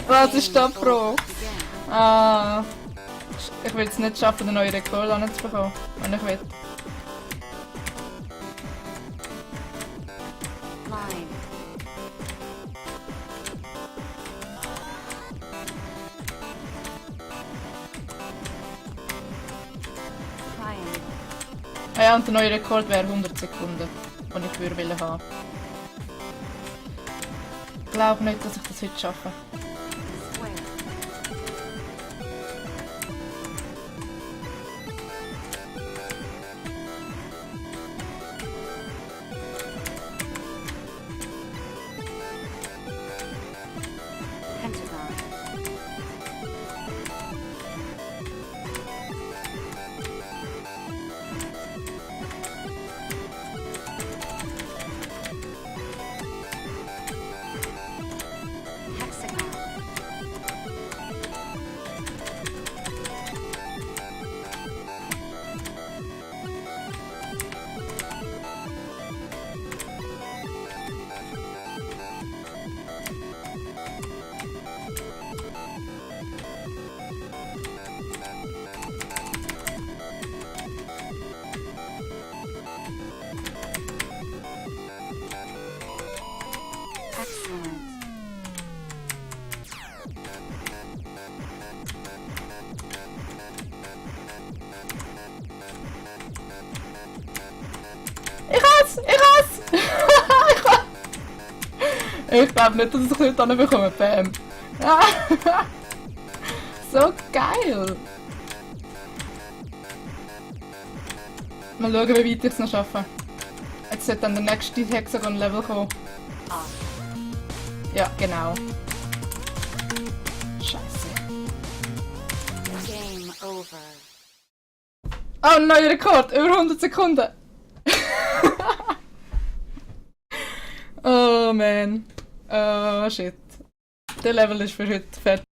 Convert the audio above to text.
Was ist da Pro? Ah, ich will es nicht schaffen, den neuen Rekord anzubekommen, wenn ich will. Ah ja, und der neue Rekord wäre 100 Sekunden, den ich würde haben. Ich glaube nicht, dass ich das heute schaffe. Ich glaube nicht, dass ich es heute hinbekomme, Bam. So geil! Mal schauen, wie weit ich es noch schaffe. Jetzt sollte dann der nächste Hexagon-Level kommen. Ja, genau. Scheiße. Game over. Oh, ein neuer Rekord! Über 100 Sekunden! Oh man. Oh shit. Der Level ist für heute fertig.